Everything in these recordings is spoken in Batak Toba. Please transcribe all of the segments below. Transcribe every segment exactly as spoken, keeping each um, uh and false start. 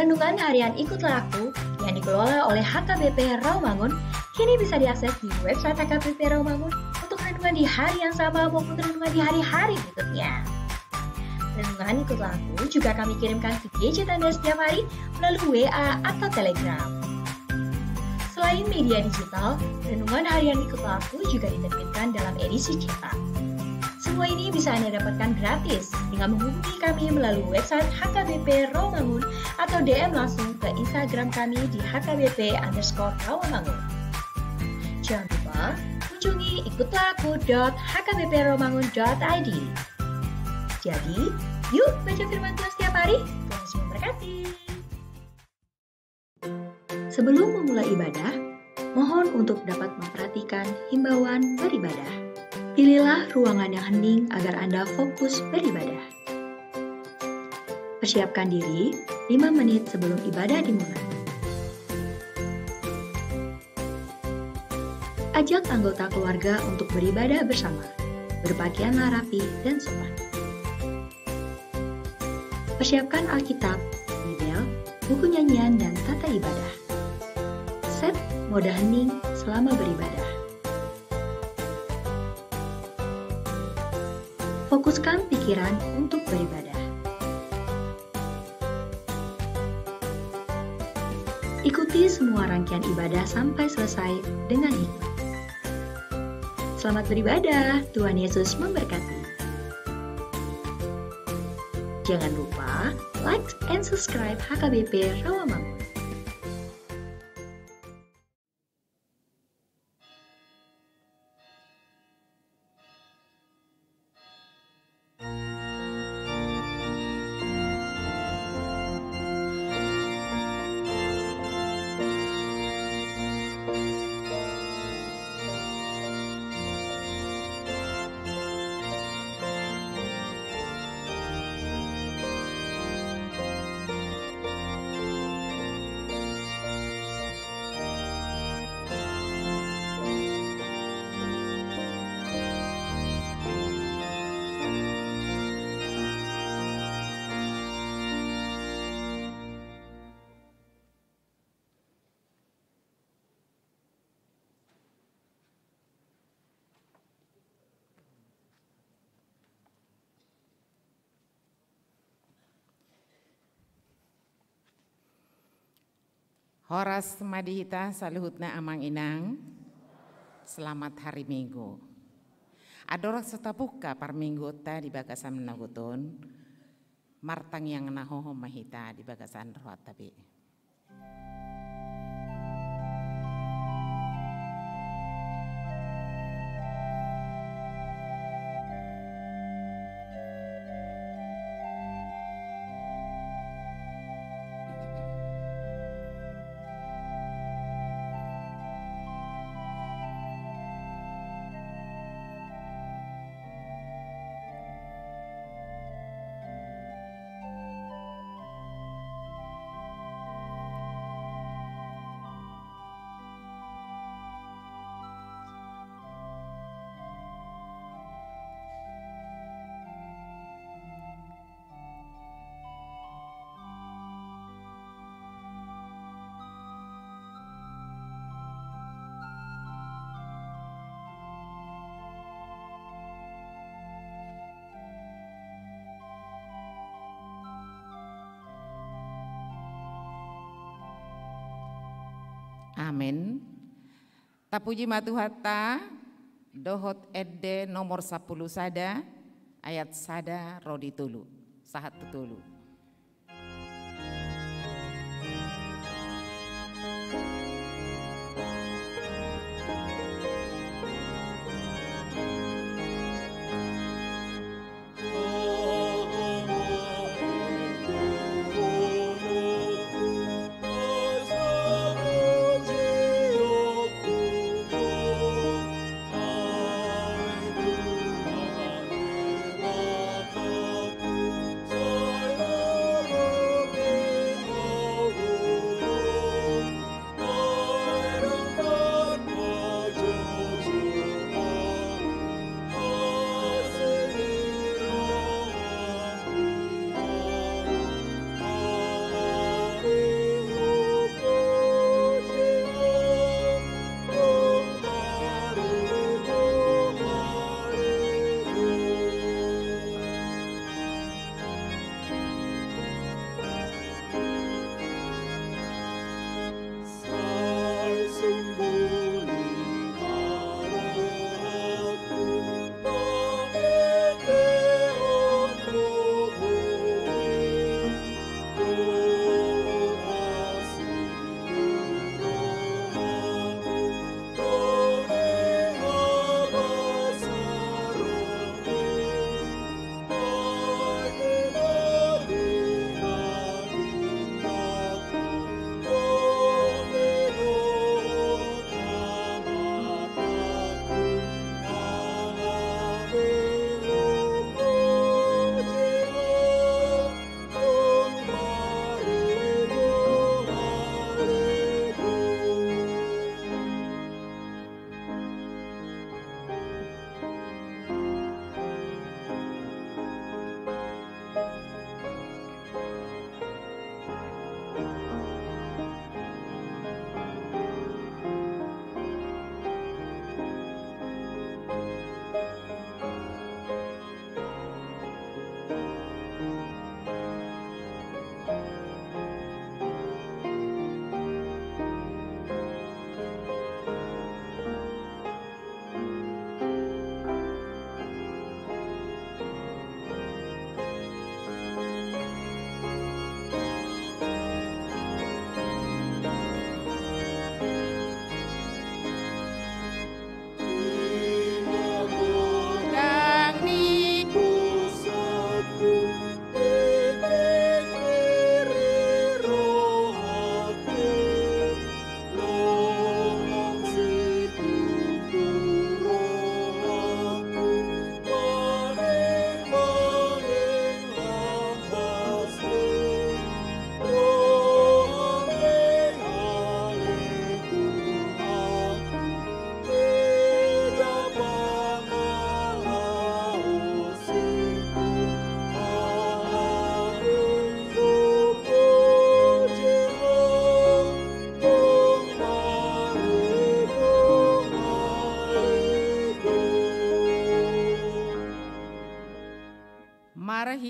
Renungan harian Ikutlah Aku yang dikelola oleh H K B P Rawamangun kini bisa diakses di website H K B P Rawamangun untuk renungan di hari yang sama maupun renungan di hari-hari berikutnya. Renungan Ikutlah Aku juga kami kirimkan ke gadget Anda setiap hari melalui W A atau Telegram. Selain media digital, renungan harian Ikutlah Aku juga diterbitkan dalam edisi cetak. Semua ini bisa Anda dapatkan gratis dengan menghubungi kami melalui website H K B P Rawamangun atau D M langsung ke Instagram kami di H K B P underscore Rawamangun. Jangan lupa kunjungi ikutlah aku dot H K B P rawamangun dot I D. Jadi, yuk baca firman Tuhan setiap hari. Tuhan Yesus memberkati. Sebelum memulai ibadah, mohon untuk dapat memperhatikan himbauan beribadah. Pilihlah ruangan yang hening agar Anda fokus beribadah. Persiapkan diri lima menit sebelum ibadah dimulai. Ajak anggota keluarga untuk beribadah bersama. Berpakaianlah rapi dan sopan. Persiapkan Alkitab, Bibel, buku nyanyian, dan tata ibadah. Set mode hening selama beribadah. Fokuskan pikiran untuk beribadah. Ikuti semua rangkaian ibadah sampai selesai dengan hikmat. Selamat beribadah, Tuhan Yesus memberkati. Jangan lupa like and subscribe H K B P Rawamangun. Horas ma di hita saluhutna amang inang. Selamat hari Minggu. Andorang so tapungka parmingguonta di bagasan na gokhon, martangiang na hohom ma hita di bagasan rohanta be. Amen. Tapuji ma Tuhanta. Dohot ende nomor sampulu sada, ayat sada ro di tolu. Sahat tu tolu.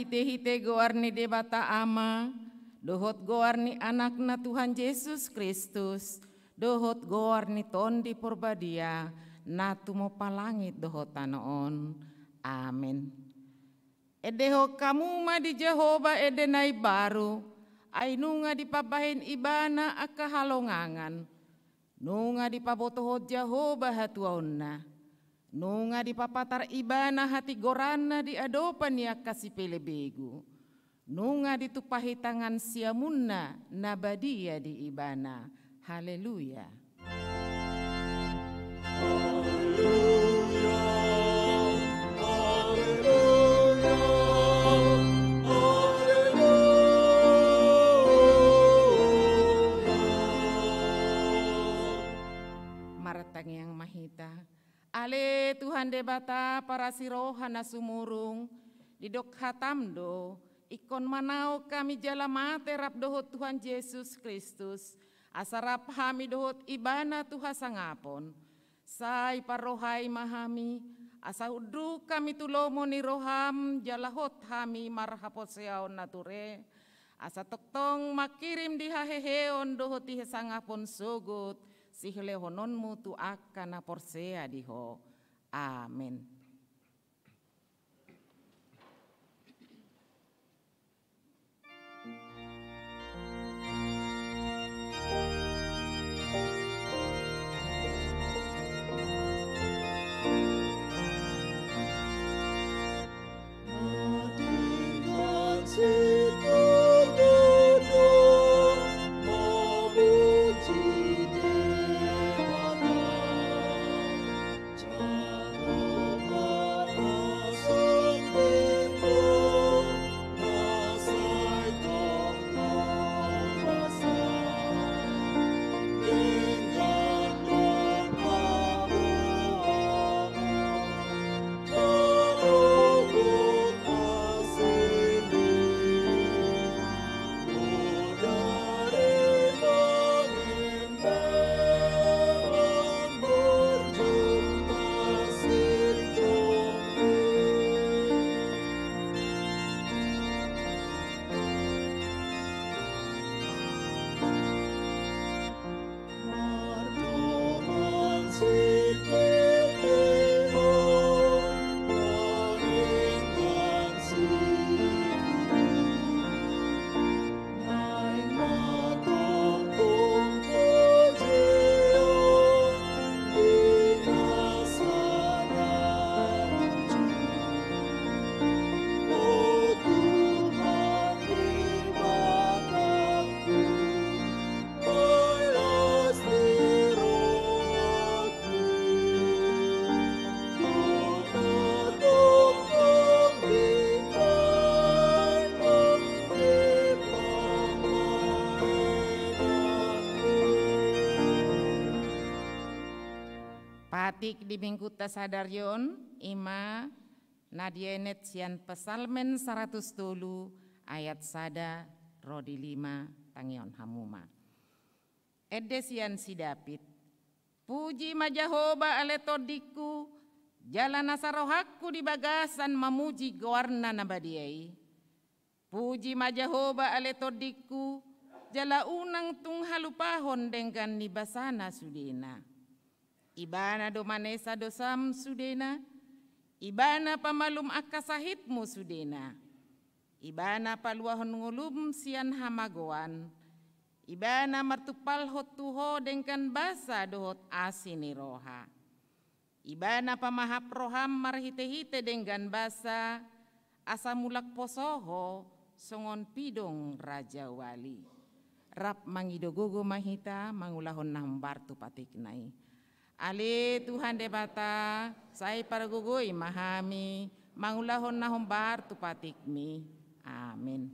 Marhitehite goar ni Debata Ama, dohot goar ni Anakna Tuhan Jesus Kristus, dohot goar ni Tondi Porbadia, na tumompa langit dohot tano on. Amen. Endehon hamu ma di Jahowa ende na imbaru, ai nunga dipambahen Ibana angka halongangan. Nunga dipabotohon Jahowa hatuaonna. Nunga dipapatar Ibana hatigoranna di adopan ni angka sipelebegu. Nunga ditumpahi tangan siamunna na badia di Ibana. Haleluya. Martangiang ma hita. Ale Tuhan Debata parasi roha na sumurung, didok hatam do, ingkon manaon hami jala mate rap dohot Tuhan Jesus Kristus, asa rap hami dohot Ibana tu hasangapon. Sai parrohai ma hami, asa unduk hami tu lomo ni roham jala hot hami marhaporseaon na ture, asa tongtong mangkirim di haheheon dohot di hasangapon sogot, siulehononmu tu angka na porsea di Ho. Amen. Patik di Minggunta sadari on, i ma na dienet sian Psalmen saratus tolu ayat sada ro di lima, tangihon hamu ma. Ende sian si David. Puji ma Jahowa ale tondingku, jala nasa rohangku di bagasan mamuji goarna na badia i. Puji ma Jahowa ale tondingku, jala unang tung halupahon denggan ni basana sudena. Ibana do manesa dosam sudena, Ibana pamalum angka sahitmu sudena. Ibana paluahon ngolum sian hamagoan. Ibana martumpalhon tu ho denggan basa dohot asi ni roha. Ibana pamahap roham marhitehite denggan basa, asa mulak poso ho songon pidong rajawali. Rap mangido gogo ma hita mangulahon na hombar tu patikna i. Ale Tuhan Debata, sai pargogoi ma hami mangulahon na hombar tu patikmi. Amen.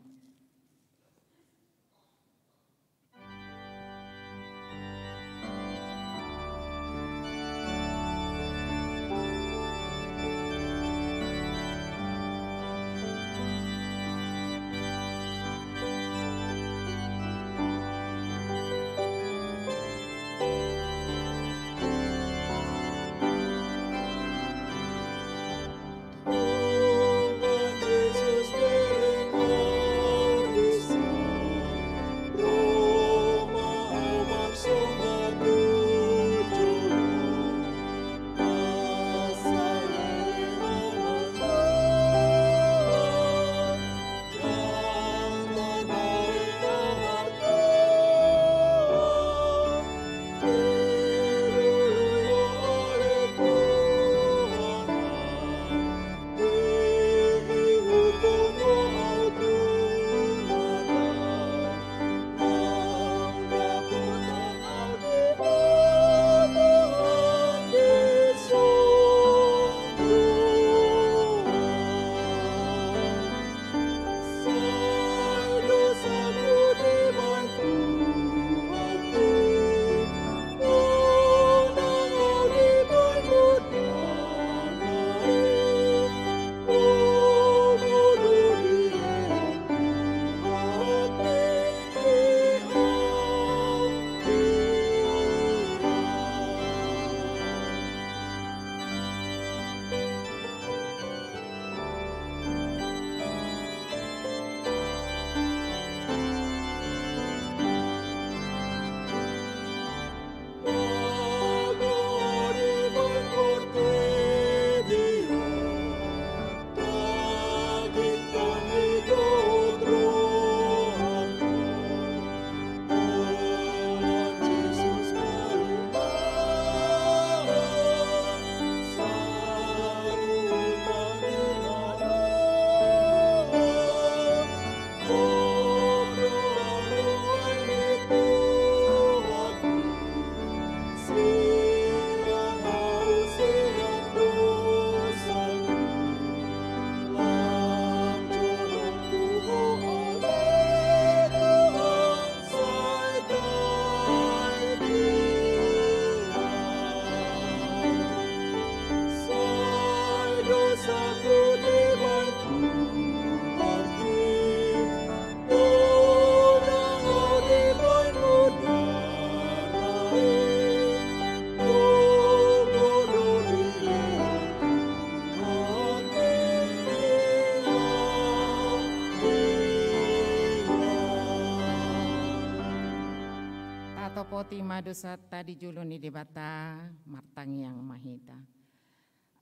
Topoti ma dosanta di jolo ni Debata, martangiang ma hita.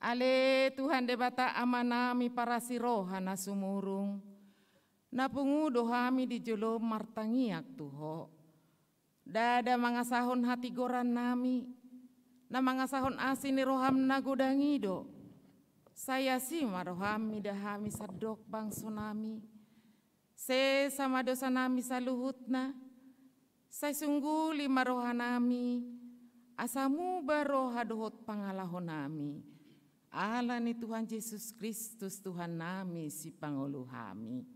Ale Tuhan Debata Amanami parasi roha na sumurung, na pungu do hami di jolom martangiang tu Ho. Ndada mangasahon hatigorannami, na mangasahon asi ni roham na godang i do. Sai asi ma roham mida hami sandok bangsonami. Sesa ma dosanami saluhutna. Sai sungguli ma rohanami, asa muba roha dohot pangalahonami. Ala ni Tuhan Jesus Kristus Tuhannami, Sipangolu hami.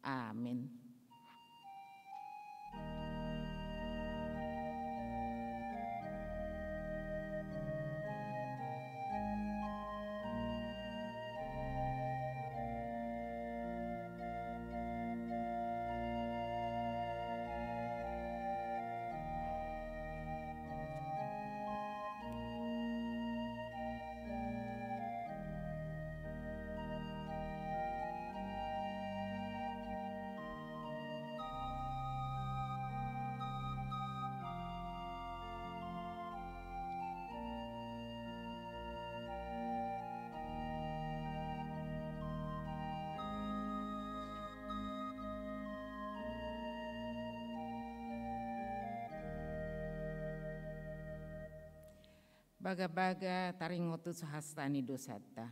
Amin. Bagabaga taringot tu hasta ni dosanta.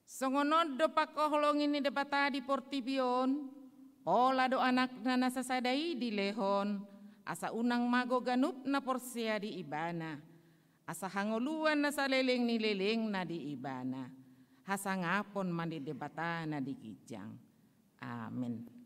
Songon on do pangkaholongi ni Debata di portibi on, pola do Anakna na sasada i dilehon, asa unang mago ganup na porsea di Ibana, asa hangoluan na saleleng ni lelengna di Ibana. Hasangapon ma ni Debata na di ginjang. Amin.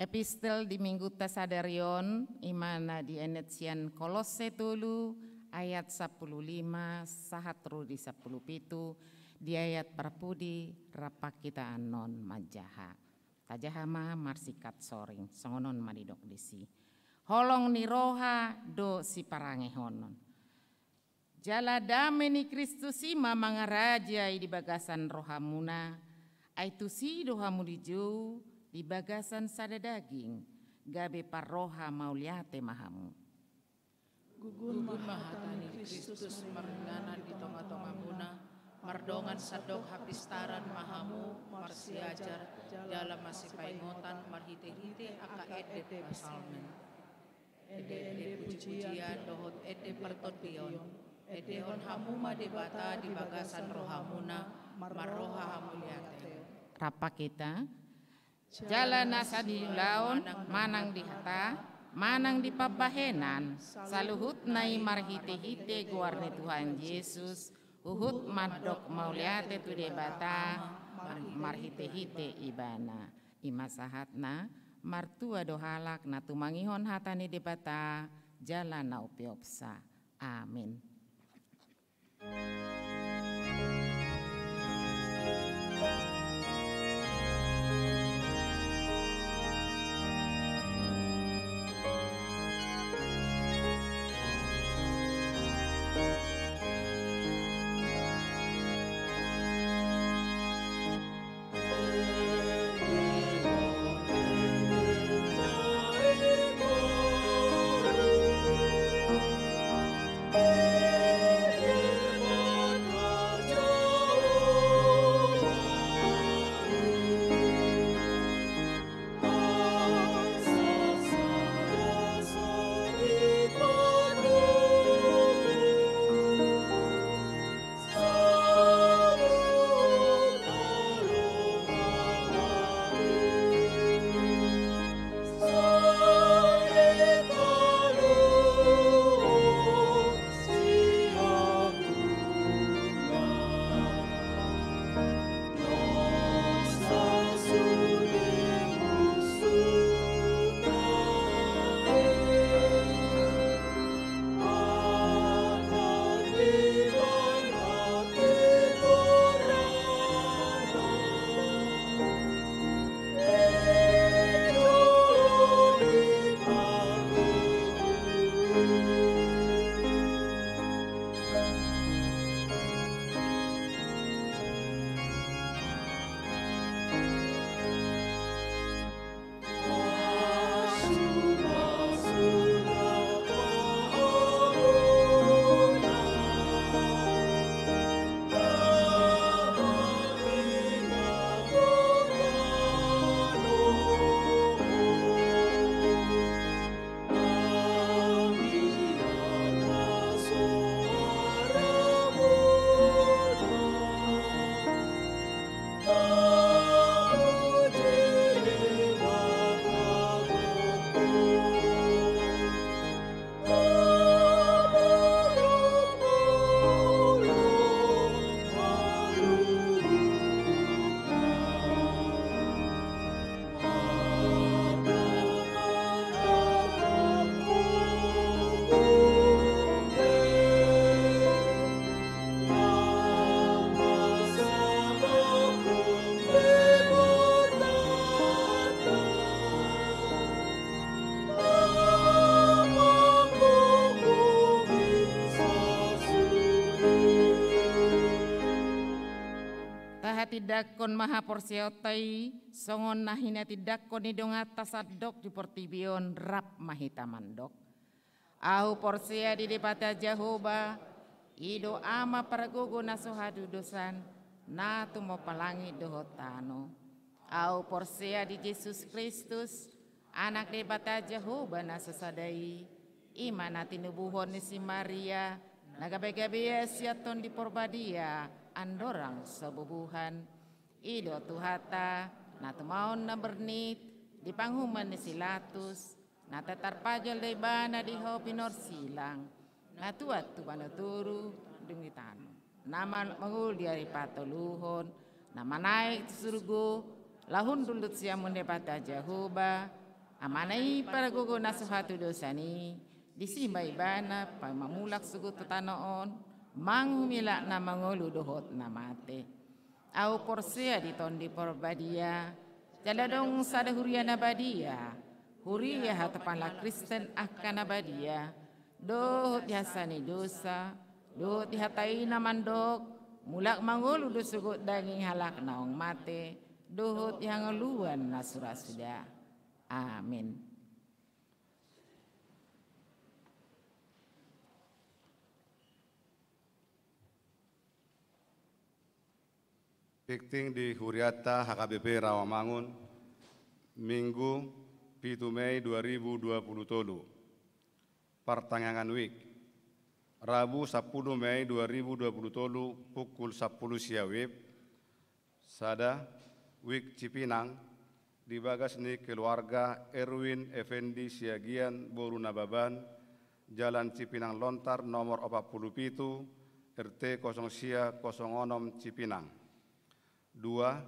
Epistel di Minggunta sadari on, i ma na dienet sian Kolosse tolu ayat sampulu lima sahat ro di sampulu pitu, di ayat parpudi rap hita annon manjaha. Tajaha ma marsingkat soring, songon on ma didok disi. Holong ni roha do siparangehonon. Jala dame ni Kristus i ma mangarajai di bagasan rohamuna, ai tusi do hamu dijou di bagasan sada daging, gabe parroha mauliate ma hamu. Gugun ma hata ni Kristus maringanan di tongatongamuna, mardongan sandok hapistaran ma hamu marsiajar jala masipaingotan marhitehite angka ende psalmen. Ende-ende pujipujian dohot ende partondion, endehon hamu ma Debata di bagasan rohamuna, marroha hamuliate. Rap hita. Jala na sai di ulaon, manang di hata, manang di pambahenan, saluhutna i marhitehite goar ni Tuhan Jesus, huhut mandok mauliate tu Debata, mar-, marhitehite Ibana. I ma sahatna, martua do halak na tumangihon hata ni Debata, jala na umpeopsa. Amin. Tindanghon ma haporseaonta i songon na hinatindangkon ni donganta sandok di portibi on, rap ma hita mandok: Ahu porsea di Debata Jahowa, i do Ama pargogo na so hatudosan, na tumompa langit dohot tano. Ahu porsea di Jesus Kristus, Anak Debata Jahowa na so sada i, i ma na tinubuhon ni si Maria, na gabegabean sian Tondi Porbadia, andorang so bubuhan. I do Tuhanta, na tumaon na bernit, di panguhuman ni si Latus, na tarpajal do Ibana di hau pinorsilang, na tuat tu banua toru, dung di tano. Na ma-, mangolu di ari patoluhon, na manaek tu surgo, laho hundul tu siamun Debata Jahowa, Amana i pargogo na so hatudosan i, disi ma Ibana paima mulak sogot tu tano on, manguhumi halak na mangolu dohot na mate. Ahu porsea di Tondi Porbadia, jala adong sada huria na badia, huria hatopan halak Kristen angka na badia, dohot di hasesaan ni dosa, dohot di hata i na mandok, mulak mangolu do sogot daging halak naung mate, dohot di hangoluan na surasuda. Amin. Pingting di hurianta H K B P Rawamangun, Minggu, pitu Mei dua ribu dua puluh tolu. Partangiangan wijk. Rabu, sampulu Mei dua ribu dua puluh tolu, pukul sampulu sia wib. Sada, wijk Cipinang, di bagas ni keluarga Erwin Effendi Siagian boru Nababan, Jalan Cipinang Lontar nomor opat pulu pitu, R T kosong sia kosong onom Cipinang. Dua,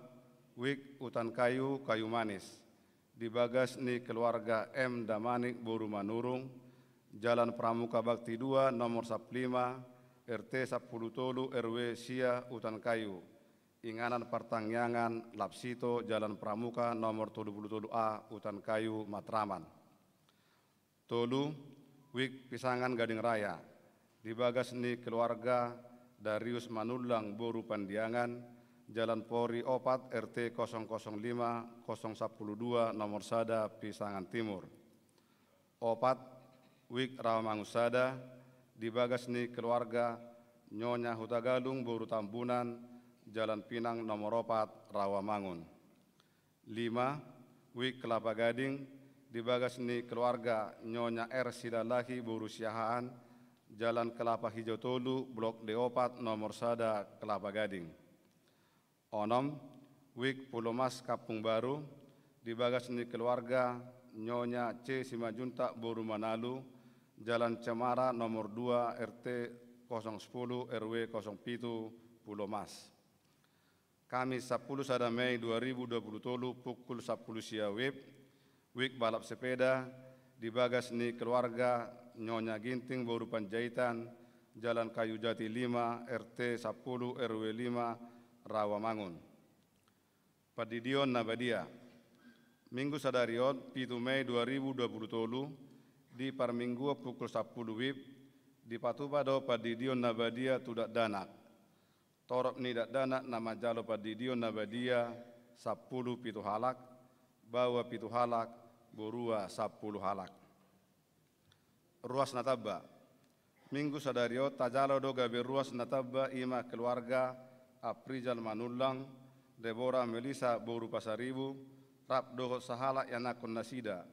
wijk Hutan Kayu, Kayu Manis, di bagas ni keluarga M Damanik boru Manurung, Jalan Pramuka Bakti dua nomor sampulu lima, R T sampulu tolu, R W sia, Hutan Kayu. Inganan partangiangan Lapsito, Jalan Pramuka nomor tolu pulu tolu A, Hutan Kayu, Matraman. Tolu, wijk Pisangan Gading Raya, di bagas ni keluarga Darius Manullang boru Pandiangan, Jalan Pori opat, R T kosong kosong lima, kosong sampulu dua, nomor sada, Pisangan Timur. Opat, wijk Rawamangun Sada, di bagas ni keluarga Nyonya Hutagalung boru Tambunan, Jalan Pinang nomor opat, Rawamangun. Lima, wijk Kelapa Gading, di bagas ni keluarga Nyonya R Silalahi boru Siahaan, Jalan Kelapa Hijau tolu, Blok D opat, nomor sada, Kelapa Gading. Onom, wijk Pulomas Kampung Baru, di bagas ni keluarga Nyonya C Simanjuntak boru Manalu, Jalan Cemara nomor dua, R T kosong sepuluh, R W kosong pitu, Pulomas. Kamis, sampulu sada Mei dua ribu dua puluh tolu, pukul sampulu sia wib, wijk balap sepeda, di bagas ni keluarga Nyonya Ginting boru Panjaitan, Jalan Kayu Jati lima, R T sampulu, R W lima, Rawamangun. Pandidion na badia. Minggu sadari on, pitu Mei dua ribu dua puluh tolu, di parmingguon pukul sampulu wib, dipatupa do pandidion na badia tu dakdanak. Torop ni dakdanak na manjalo pandidion na badia, sampulu pitu halak, baoa pitu halak, borua sampulu halak. Ruas na tamba. Minggu sadari on tajalo do gabe ruas na tamba, i ma keluarga Aprijal Manullang, Debora Melisa boru Pasaribu, rap dohot sahalak ianakhon nasida.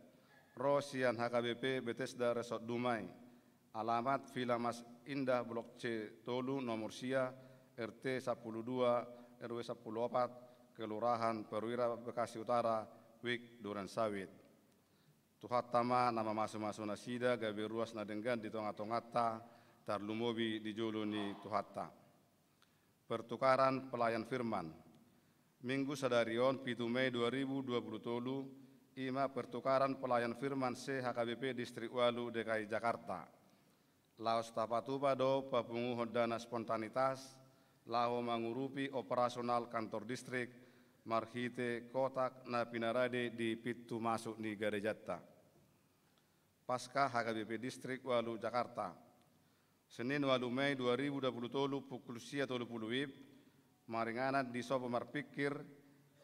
Ro sian H K B P Bethesda Resort Dumai. Alamat Villa Mas Indah, Blok C tolu, nomor sia, R T sampulu dua, R W sampulu opat, Kelurahan Perwira, Bekasi Utara, wijk Durensawit. Tuhanta ma na mamasumasu nasida gabe ruas na denggan di tongatonganta, tarlumobi di jolo ni Tuhanta. Pertukaran pelayan firman. Minggu sadari on, pitu Mei dua ribu dua puluh tolu, i ma pertukaran pelayan firman se H K B P Distrik Ualu D K I Jakarta. Laos tapatupa do papunguhon dana spontanitas laho mangurupi operasional kantor distrik marhite kotak na pinarade di pintu masuk ni garejanta. Paskah H K B P Distrik Ualu Jakarta. Senin, walu Mei dua ribu dua puluh tolu, pukul sia tolu pulu wib, Maringanan di sombu marpingkir,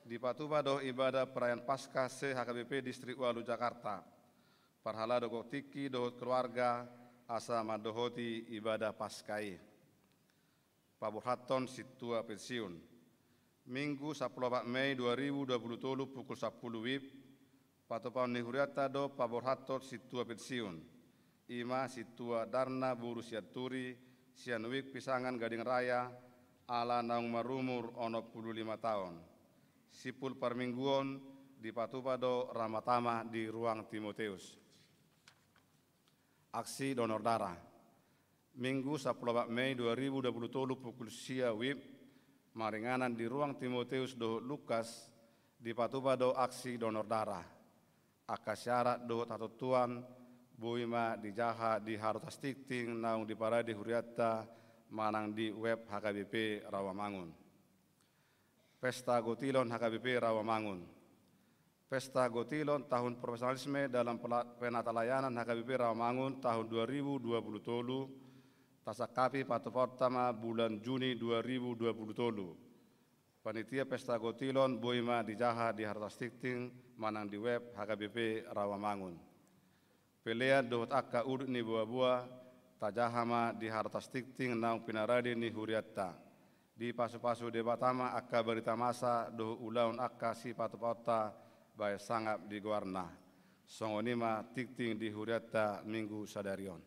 dipatupa do ibadah perayaan Paskah se-H K B P Distrik Walu Jakarta. Parhalado gok tingki dohot keluarga asa mandohoti ibadah Paskah i. Paborhathon sintua pensiun. Minggu sampulu opat Mei dua ribu dua pulu tolu pukul sampulu WIB, patupaon ni hurianta do paborhathon sintua pensiun. I ma sintua Darna boru Sianturi, sian WIB Pisangan Gading Raya, ala naung marumur onom pulu lima taon. Simpul parmingguon dipatupa do ramatama di ruang Timoteus. Aksi donor darah. Minggu sampulu opat Mei dua ribu dua pulu tolu pukul sia WIB, maringanan di ruang Timoteus dohot Lukas, dipatupa do aksi donor darah. Angka syarat dohot hatontuan boi ma dijaha di harotas tingting naung diparade hurianta manang di web H K B P Rawamangun. Pesta Gotilon H K B P Rawamangun. Pesta Gotilon Tahun Profesionalisme dalam Pela-, Penatalayanan H K B P Rawamangun tahun dua ribu dua pulu tolu, tasangkapi patupaonta ma bulan Juni dua ribu dua pulu tolu. Panitia Pesta Gotilon boi ma dijaha di harotas tingting manang di web H K B P Rawamangun. Pelean dohot angka udut ni boaboa, tajaha ma di harotas tingting naung pinarade ni hurianta. Dipasupasu Debata ma angka barita masa dohot ulaon angka sipatupaonta bahen sangap di goarna. Songon i ma tingting di hurianta minggu sadari on.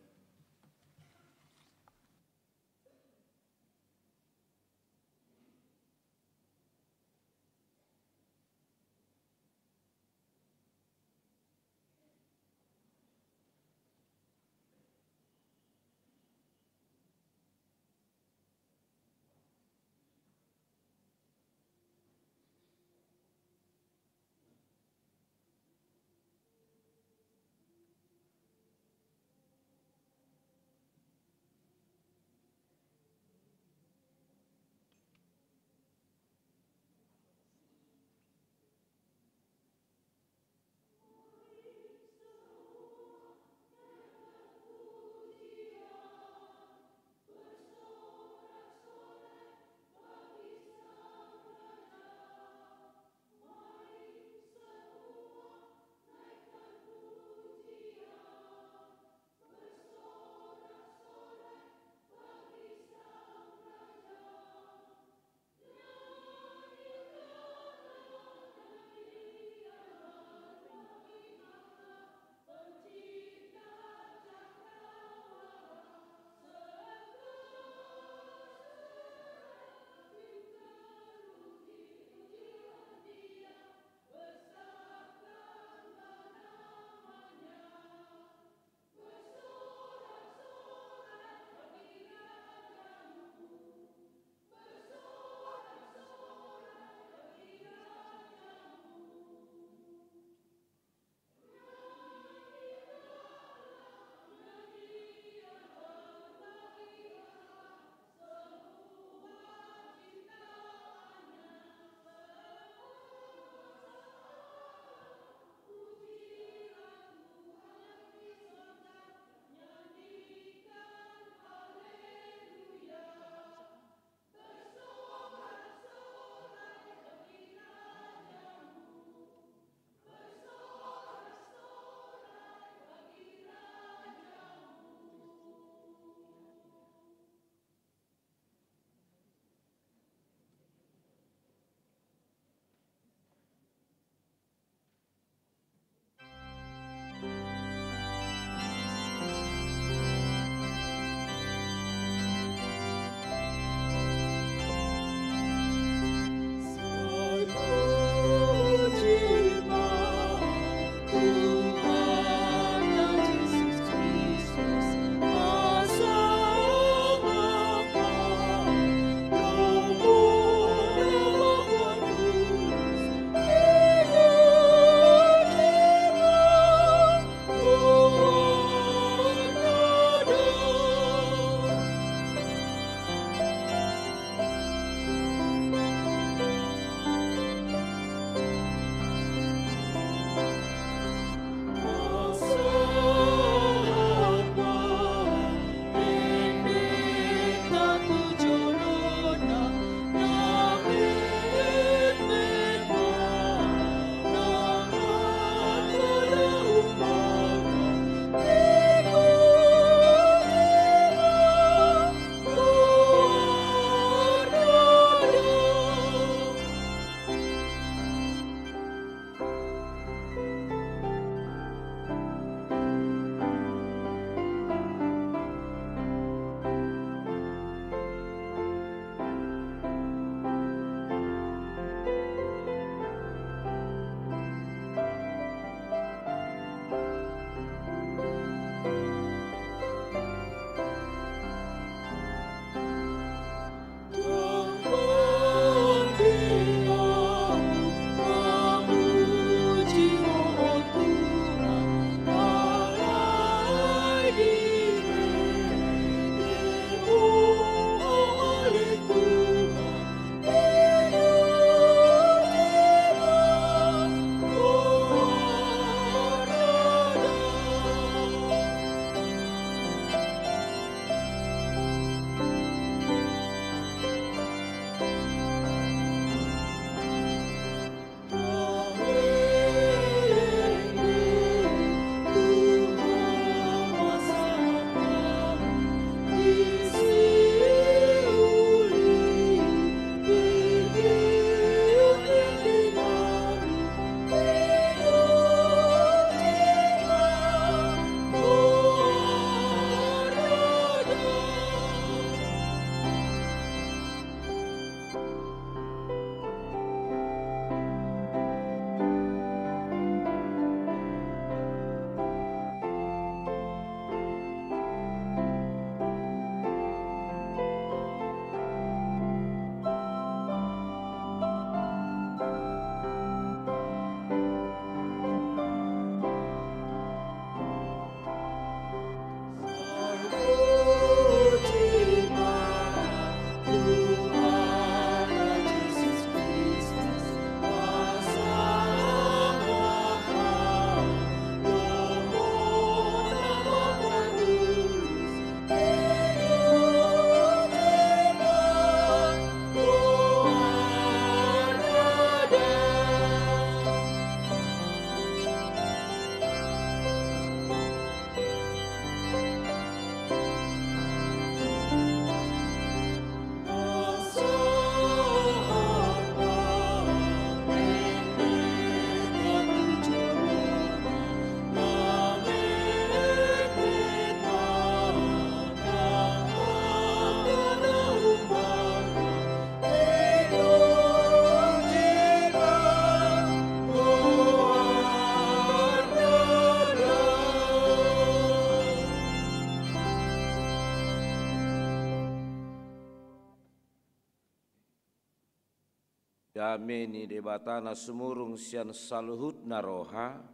Dame ni Debata na sumurung sian saluhutna roha,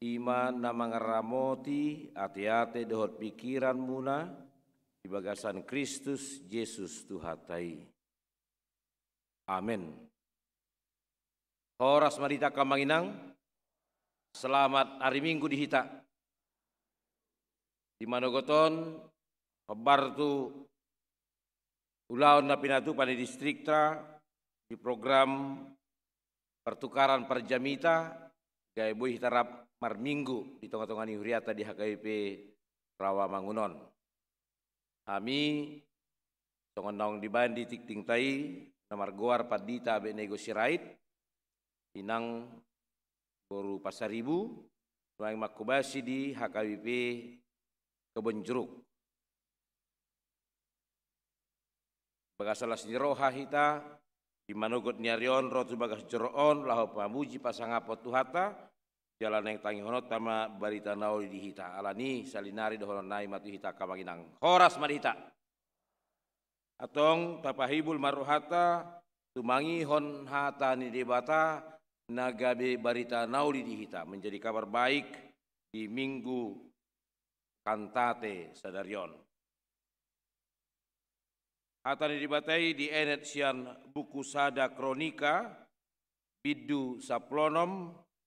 i ma na mangaramoti ateate dohot pingkiranmuna di bagasan Kristus Jesus Tuhanta i. Amen. Horas ma di hita angka amang inang. Selamat ari Minggu di hita. Di manogot on, hombar tu ulaon na pinatupa ni distrikta di program pertukaran parjamita, gabe boi hita rap marminggu di tongatonga ni huriata di H K B P Rawamangun on. Hami, songon naung dibaen di tingtingta i, na margoar Pandita Abed Nego Sirait, inang boru Pasaribu, nuaeng manghobasi di H K B P Kebonjeruk. Bagasan las ni roha hita, di manogot ni ari on ro tu bagas joro on, laho pamuji pasangaphon Tuhanta, jala naeng tangihononta ma barita na uli di hita. Alani, salinari dohonon nai ma tu hita angka amang inang. Horas ma di hita. Antong tapahibul ma rohanta, tumangihon hata ni Debata, na gabe barita na uli di hita. Menjadi kabar baik di Minggu Kantate sadari on. Hata ni Debata i dienet sian buku Sada Kronika, bindu sampulu onom,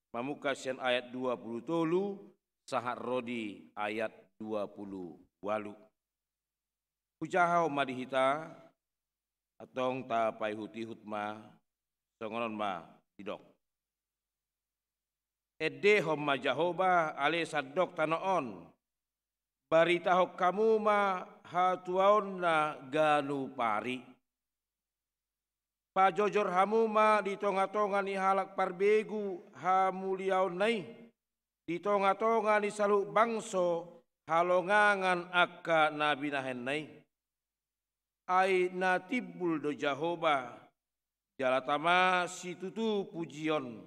mamungka sian ayat dua pulu tolu, sahat ro di ayat dua pulu ualu. Hujahahon ma di hita, antong tapaihutihut ma, songon on ma didok. Endehon ma Jahowa, ale sandok tano on, baritahon hamu ma hatuaonna ganup ari. Pajojor hamu ma di tongatonga ni halak parbegu hamuliaonna i, di tongatonga ni saluhut bangso halongangan angka na binahenna i. Ai na timbul do Jahowa, jala tama situtu pujion,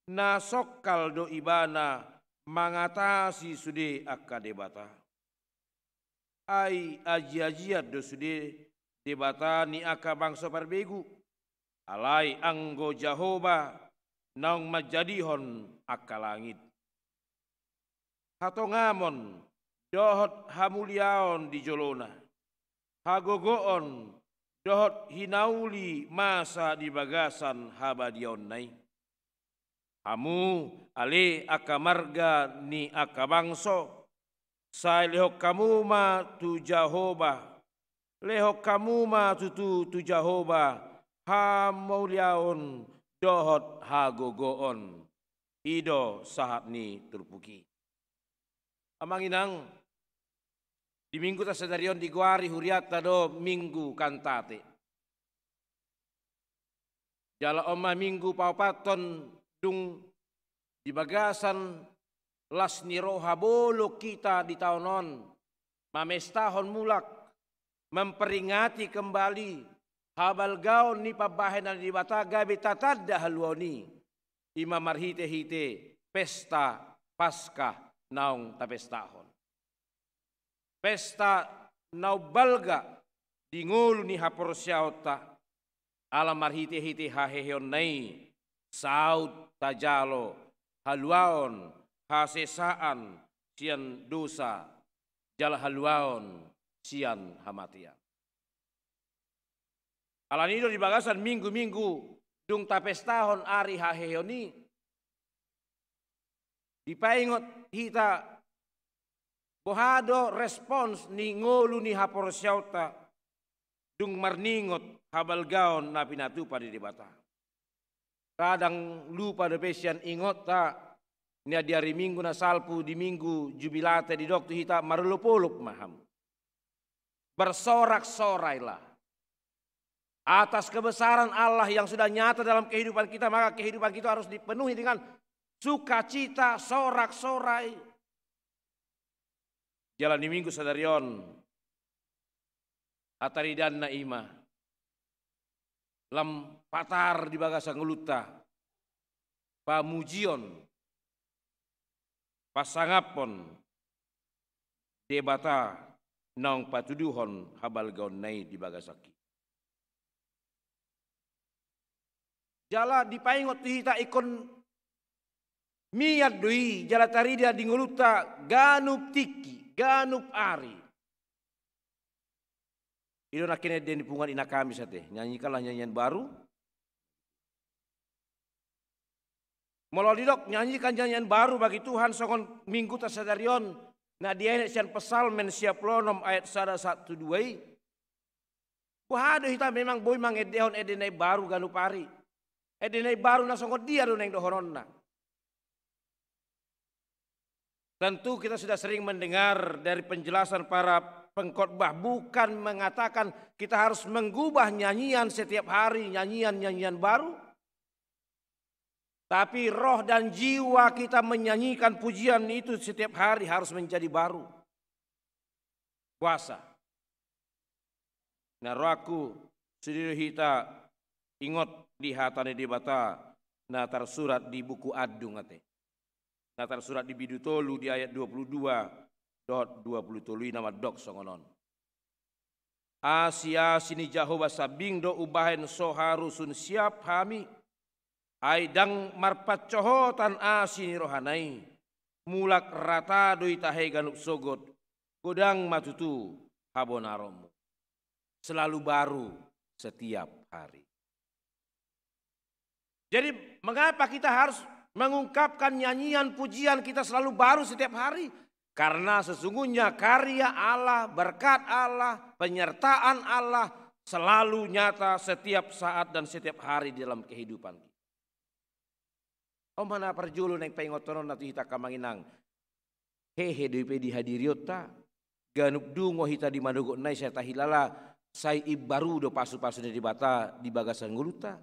na songkal do Ibana mangatasi sude angka debata. Ai ajiajian do sude debata ni angka bangso parbegu, alai anggo Jahowa naung manjadihon angka langit. Hatongamon dohot hamuliaon di jolona, hagogoon dohot hinauli masa di bagasan habadiaonna i. Hamu ale angka marga ni angka bangso, sai lehon hamu ma tu Jahowa, lehon hamu ma tutu tu Jahowa hamuliaon dohot hagogoon. I do sahat ni turpuk i. Amang inang, di Mingguta sadari on digoari hurianta do Minggu Kantate. Jala on ma minggu paopathon dung di bagasan las ni roha bolon hita di taon on, mamestahon mulak, memperingati kembali habalgaon ni pambahenan ni Debata gabe tatanda haluaon i, i ma marhitehite pesta Paskah naung tapestahon. Pesta naung balga di ngolu ni haporseaonta, ala marhitehite haheheonna i saut tajalo haluaon, hasesaan sian dosa, jala haluaon sian hamatean. Alani i do di bagasan minggu-minggu dung tapestahon ari haheheon i, dipaingot hita boha do respons ni ngolu ni haporseaonta dung marningot habalgaon na pinatupa ni Debata. Kadang lupa dope sian ingotta, nian di ari Minggu na salpu di Minggu Jubilate didok tu hita, marolopolop ma hamu. Bersorak-sorailah. Atas kebesaran Allah yang sudah nyata dalam kehidupan kita, maka kehidupan kita harus dipenuhi dengan sukacita, sorak-sorai. Jala ni Minggu sadari on, hataridanna i ma, lam patar di bagasan ngolunta pamujion, pasangaphon Debata naung patuduhon habalgaonna i di bagasan hita. Jala dipaingot tu hita ingkon mian do i, jala tarida di ngolunta ganup tingki, ganup ari. I do nangkin ende ni punguan i na Kamis ate, nyanyikanlah nyanyian baru. Molo didok nyanyikan nyanyian baru bagi Tuhan songon Mingguta sadari on, na dienet sian Psalmen sia pulu onom ayat sada sahat tu dua i. Boha do hita memang boi mangendehon ende na imbaru ganup ari. Ende na imbaru na songon dia do naeng dohononna? Tentu kita sudah sering mendengar dari penjelasan para pengkhotbah, bukan mengatakan kita harus mengubah nyanyian setiap hari, nyanyian-nyanyian baru. Tapi roh dan jiwa kita menyanyikan pujian itu setiap hari harus menjadi baru. Puasa. Na rohangku, sude do hita ingot di hata ni Debata na tarsurat di buku Andung ate. Na tarsurat di bindu tolu di ayat dua pulu dua dohot dua pulu tolu i na mandok songon on. Asi-asi ni Jahowa sambing do umbahen so haru sun siap hami. Ai ndang marpansohotan asi ni rohana i. Mulak rata do i tahe ganup sogot. Godang ma tutu habonaronmu. Selalu baru setiap hari. Jadi, mengapa kita harus mengungkapkan nyanyian pujian kita selalu baru setiap hari? Karena sesungguhnya karya Allah, berkat Allah, penyertaan Allah selalu nyata setiap saat dan setiap hari di dalam kehidupan kita. On ma na parjolo naeng paingothononna tu hita angka amang inang. Hehe dope di hadirionta, ganup dungo hita di manogotna i, sai tahilala sai imbaru do pasu-pasu ni Debata di bagasan ngolunta.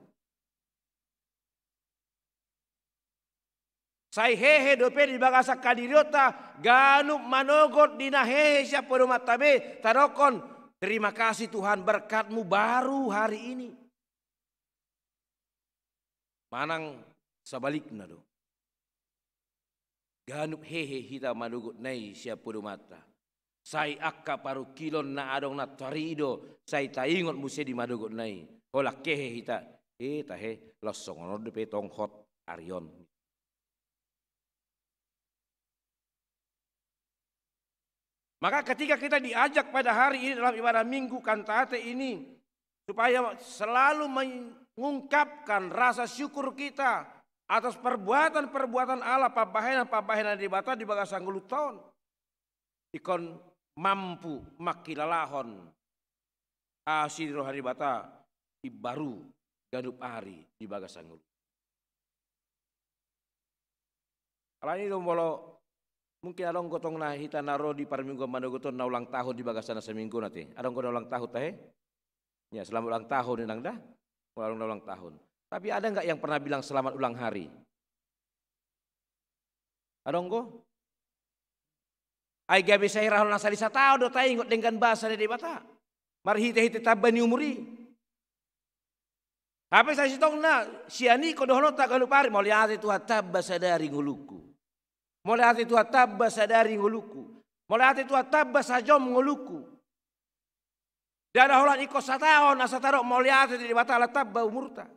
Sai hehe dope di bagasan hadirionta, ganup manogot di na hehe sian podomanta be, tadokkon, terima kasih Tuhan, berkat-Mu baru hari ini. Manang sabalikna do. Ganup hehe hita manogotna i sian podomanta. Sai angka parungkilon na adong nantoari do, sai taingot muse di manogotna i. Holan hehe hita, e tahe, laos songon on dope tong hot ari on. Maka ketika kita diajak pada hari ini dalam ibadah Minggu Kantate ini, supaya selalu mengungkapkan rasa syukur kita atas perbuatan-perbuatan Allah, pambahenan-pambahenan Debata di bagasan ngolunta on. Ingkon mampu mangkilalahon asi ni roha ni Debata, imbaru ganup ari di bagasan ngolu. Alani do molo mungkin adong do tong na hita na ro di parmingguan manogot on na ulang tahun di bagasan na saminggu on ate. Adong do na ulang tahun tahe? Ya, selamat ulang tahun inang da. Molo adong na ulang tahun. Tapi ada nggak yang pernah bilang selamat ulang hari? Adong do? Ai gabe sai ra holan na sali sataon do taingot denggan basa ni Debata marhite-hite tamba ni umur i. Hape sasintongna sian i ingkon dohononta ganup ari, mauliate Tuhan tamba sadari ngolungku. Mauliate Tuhan tamba sadari ngolungku. Mauliate Tuhan tamba sajom ngolungku. Ndada holan ingkon sataon asa tadok mauliate tu Debata ala tamba umurta.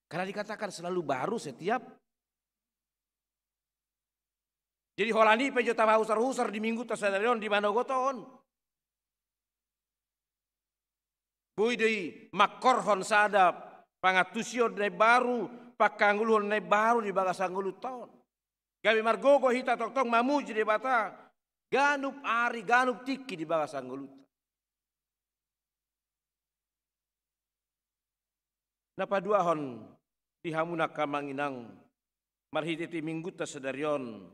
Karena dikatakan selalu baru setiap. Jadi holan i pe jo tapahusar-husar di mingguta sadari on di manogot on. Boi do i mangkorhon sada pangantusion na imbaru, pangkangoluhon na imbaru di bagasan ngolunta on. Gabe margogo hita tongtong mamuji Debata ganup ari, ganup tingki di bagasan ngolunta. Na paduahon di hamu angka amang inang, marhite-hite mingguta sadari on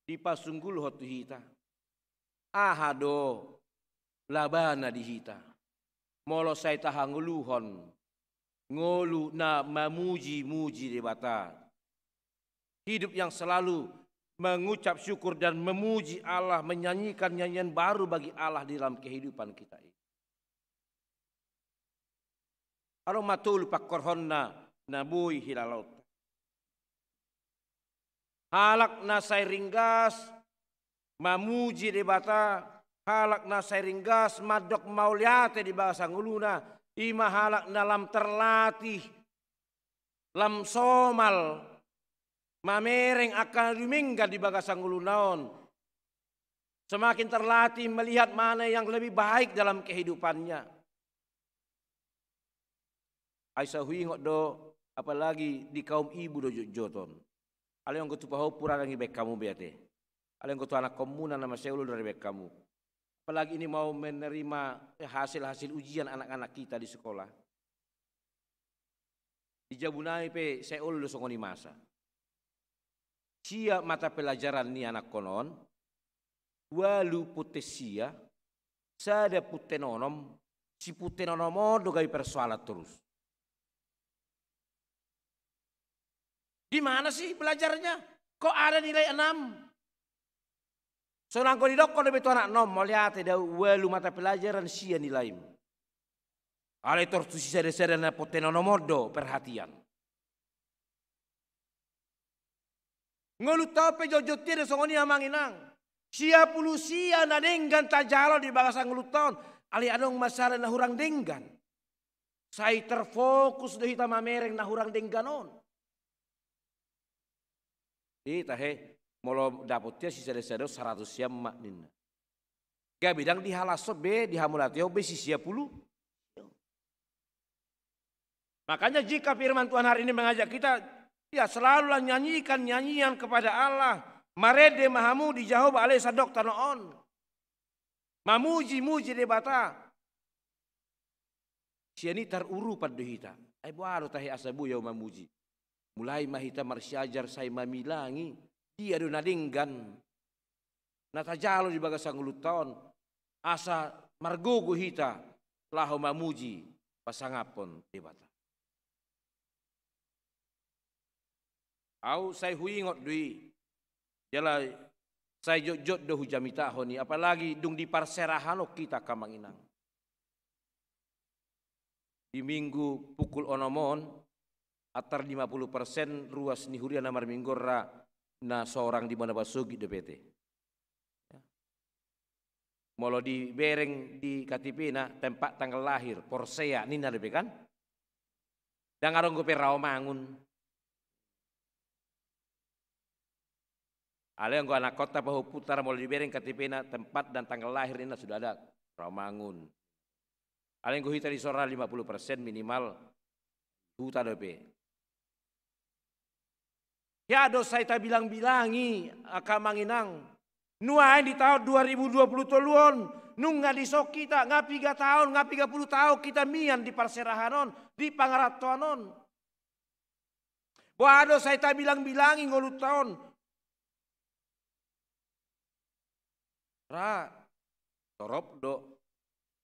dipasunggulhon tu hita. Aha do labana di hita molo sai tahangoluhon ngolu na mamuji-muji Debata. Hidup yang selalu mengucap syukur dan memuji Allah, menyanyikan nyanyian baru bagi Allah di dalam kehidupan kita ini. Adong ma tolu pangkorhonna na boi hilalaonta. Halak na sai ringgas mamuji Debata, halak na sai ringgas mandok mauliate di bagasan ngoluna, i ma halak na lam terlatih lam somal mamereng angka na dumenggan di bagasan ngoluna on, semakin terlatih melihat mana yang lebih baik dalam kehidupannya. Ai sai huingot do, apalagi di kaum ibu do jotjot on. Alai anggo tu pahompu ra dang dibaen hamu be ate. Alai anggo tu anakkonmuna na masih olo do ra dibaen hamu. Apalagi ini mau menerima hasil-hasil ujian anak-anak kita di sekolah. Di jabu nai pe sai olo do songon i masa. Sia mata pelajaran ni anakkon on, ualu punten sia, sada punten onom, sipunten onom on do gabe persoalan torus. Di mana sih belajarnya? Kok ada nilai enam? Sonang anggo didokkon dope tu anakna on, mauliate da, ualu mata pelajaran sia nilaim. Alai tor tu sisada-sada na punten onom on do perhatian. Ngolunta on pe jotjot i do songon i amang inang. Sia pulu sia na denggan tajalo di bagasan ngolunta on. Alai adong ma sada na hurang denggan. Sai terfokus do hita mamereng na hurang denggan on. Di tahe, molo dapot ia sisada-sada on saratus sian ma ninna. Gabe dang dihalashon be, dihamauliatehon be sisia pulu. Makanya jika firman Tuhan hari ini mengajak kita, ya selalulah nyanyikan nyanyian kepada Allah. Marende ma hamu di Jahowa ale sandok tano on. Mamuji-muji Debata. Sian i tarurupan do hita. Ai boha do tahe asa boi ahu mamuji. Mulai ma hita marsiajar sai mamilangi. Dia do na denggan na tajalo di bagasan ngolunta on. Asa margogo hita laho mamuji pasangaphon Debata. Ahu sai huingot do i, jala sai jotjot do hujamitahon i, apalagi dung di parserahan on hita angka amang inang. Di minggu pukul onom on, antar lima puluh persen ruas ni huria na marminggu on ra na sorang di Muanabasogit dope ate. Molo dibereng di K T P-na, tempat tanggal lahir, Porsea, ninna dope kan? Dang adong dope Rawamangun. Alai anggo anakkonta pahompunta ra molo dibereng K T P-na, tempat dan tanggal lahir ninna sudah ada Rawamangun. Alai anggo hita di son ra lima puluh persen minimal huta dope. Ia do sai tabilang-bilangi angka amang inang. Nuaeng di taon dua ribu dua puluh tolu on, nunga dison hita, nga piga taon, nga piga pulu taon hita mian di parserahan on, di pangarantoan on. Boha do sai tabilang-bilangi ngolunta on. Ra, torop do.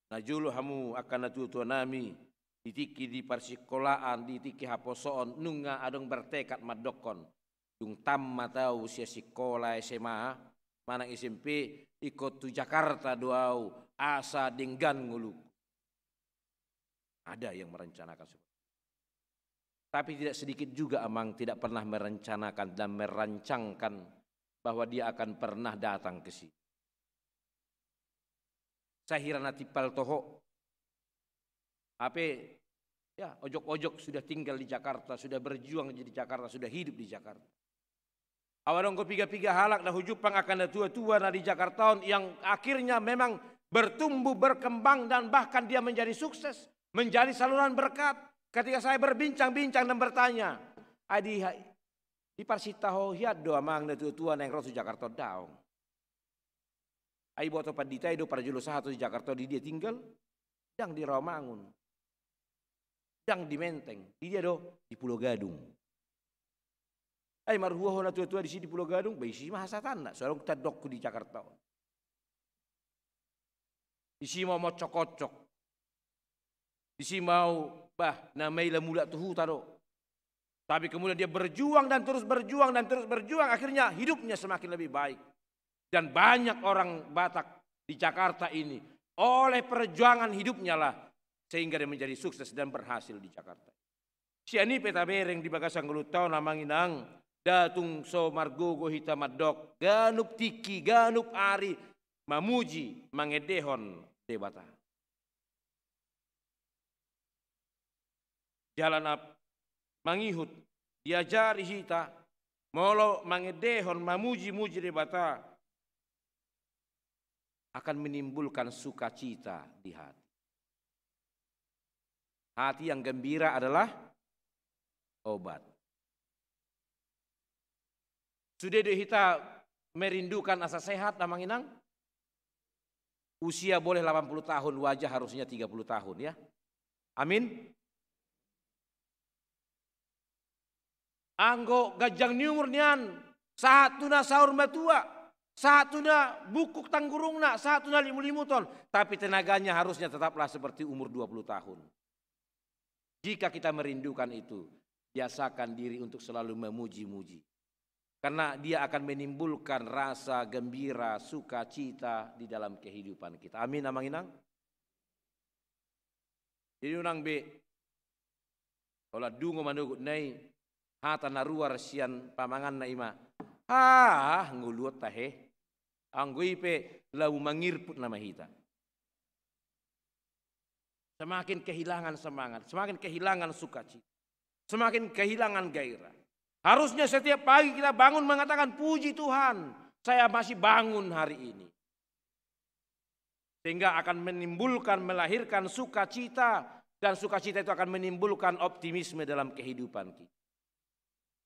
Najolo hamu angka natuatua nami, di tingki di parsikolaan, di tingki haposoon, nunga adong bertekad mandokkon. Dung tammat ahu sian sikola S M A, manang S M P, ingkon tu Jakarta do ahu, asa denggan ngolungku. Ada yang merencanakan seperti itu. Tapi tidak sedikit juga amang tidak pernah merencanakan dan merancangkan bahwa dia akan pernah datang ke sini. Sahira na timpal toho. Hape, ya, ojok-ojok sudah tinggal di Jakarta, sudah berjuang di Jakarta, sudah hidup di Jakarta. Ahu adong do piga-piga halak na hujumpang angka natuatua na di Jakarta on yang akhirnya memang bertumbuh, berkembang, dan bahkan dia menjadi sukses, menjadi saluran berkat. Ketika saya berbincang-bincang dan bertanya, ai di, diparsinta ho hian do amang natuatua naeng ro tu Jakarta on? Daong. Ai boto pandita i do parjolo sahat tu Jakarta on, di dia tinggal? Dang di Rawamangun. Dang di Menteng. Di dia do? Di Pulo Gadung. Ai marhua ho natuatua disi di Pulo Gadung? Ba disi ma hasahatanna, so adong tandokku di Jakarta on. Disi ma ahu moncok-oncok. Disi ma ahu, bah, na maila mulak tu huta do. Tapi kemudian dia berjuang dan terus berjuang dan terus berjuang, akhirnya hidupnya semakin lebih baik. Dan banyak orang Batak di Jakarta ini oleh perjuangan hidupnya lah sehingga dia menjadi sukses dan berhasil di Jakarta. Sian i pe tabereng di bagasan ngolunta on amang inang, nda tung so margogo hita mandok, ganup tingki, ganup ari, mamuji, mangendehon Debata. Jala na mangihut, diajari hita, molo mangendehon mamuji-muji Debata, akan menimbulkan sukacita di hati. Hati yang gembira adalah obat. Sude do hita merindukan asa sehat, Amang Inang? Usia boleh delapan puluh tahun, wajah harusnya tiga puluh tahun, ya. Amin. Anggo ganjang ni umur nian, sahat tu na saur matua, sahat tu na bungkuk tanggurungna, sahat tu na limut-limuton, tapi tenaganya harusnya tetaplah seperti umur dua puluh tahun. Jika kita merindukan itu, biasakan diri untuk selalu memuji-muji. Karena dia akan menimbulkan rasa gembira, sukacita di dalam kehidupan kita. Amin, Amang Inang? Jadi unang be, olo dungo manogot nai, hata na ruar sian pamanganna i ma, "Ah, ngoluhon tahe." Anggo i pe laho mangirput nama hita. Semakin kehilangan semangat, semakin kehilangan sukacita, semakin kehilangan gairah. Harusnya setiap pagi kita bangun mengatakan, "Puji Tuhan, saya masih bangun hari ini." Sehingga akan menimbulkan, melahirkan sukacita, dan sukacita itu akan menimbulkan optimisme dalam kehidupan kita.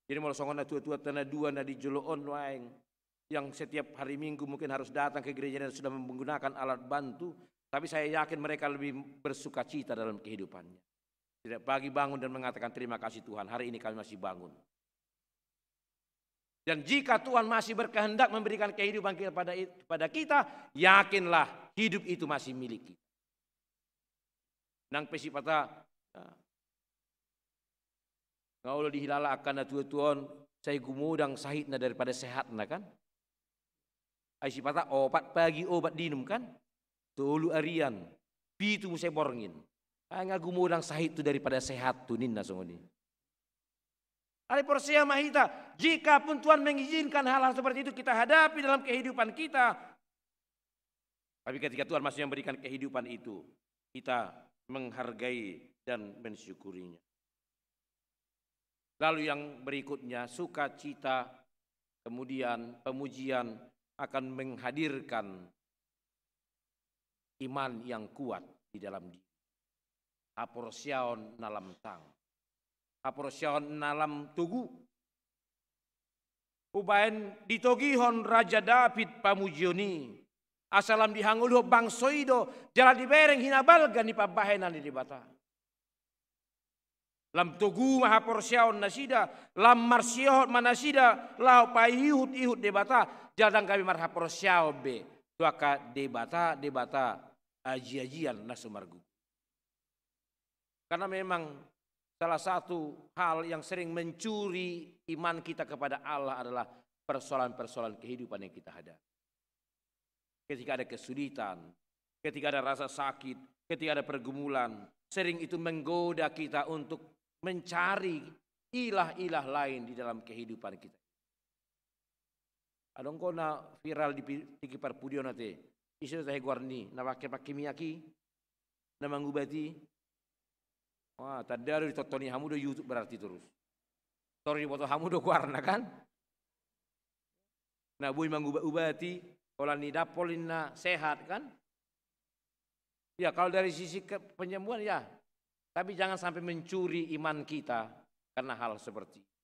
Jadi molo songon natua-tua na dua na di jolo on nuaeng, yang setiap hari Minggu mungkin harus datang ke gereja dan sudah menggunakan alat bantu, tapi saya yakin mereka lebih bersukacita dalam kehidupannya. Setiap pagi bangun dan mengatakan, "Terima kasih Tuhan, hari ini kami masih bangun." Dan jika Tuhan masih berkehendak memberikan kehidupan kepada, kepada kita, yakinlah hidup itu masih milik kita. Nang pe sipata, ya, nga olo dihilala angka natua-tua on, sai gumodang sahitna daripada sehatna, kan? Ai sipata opat pagi obat diinum, kan? Tolu arian, pitu muse borngin. Ai nga gumodang sahit tu daripada sehat tu, ninna songon i. Alai porsea ma hita, jika pun Tuhan mengizinkan hal-hal seperti itu kita hadapi dalam kehidupan kita, tapi ketika Tuhan masih memberikan kehidupan itu, kita menghargai dan mensyukurinya. Lalu yang berikutnya, sukacita, kemudian pemujian akan menghadirkan iman yang kuat di dalam diri. Haporseaon na lam tang. Haporseaon na lam togu. Umbaen ditogihon Raja Daud pamujion i, asa lam dihangoluhon bangso i do, jala dibereng hinabalga ni pambahenan ni Debata. Lam togu ma haporseaon nasida, lam marsihohot ma nasida laho paihut-ihut Debata, jala ndang gabe marhaporseaon be tu angka debata-debata aji-ajian na so margugul. Karena memang salah satu hal yang sering mencuri iman kita kepada Allah adalah persoalan-persoalan kehidupan yang kita hadapi. Ketika ada kesulitan, ketika ada rasa sakit, ketika ada pergumulan, sering itu menggoda kita untuk mencari ilah-ilah lain di dalam kehidupan kita. Adong do na viral di pi-, tingki parpudi on ate. Ise do tahe goarni, na pake-pake miak i, na mangubat i. Wah, tanda do ditonton i hamu do YouTube berarti torus. Tor diboto hamu do goarna, kan? Na boi mangubat-ubat i, holan i dapol ninna sehat, kan? Ya, kalau dari sisi ke-, penyembuhan, ya. Tapi jangan sampai mencuri iman kita karena hal seperti itu.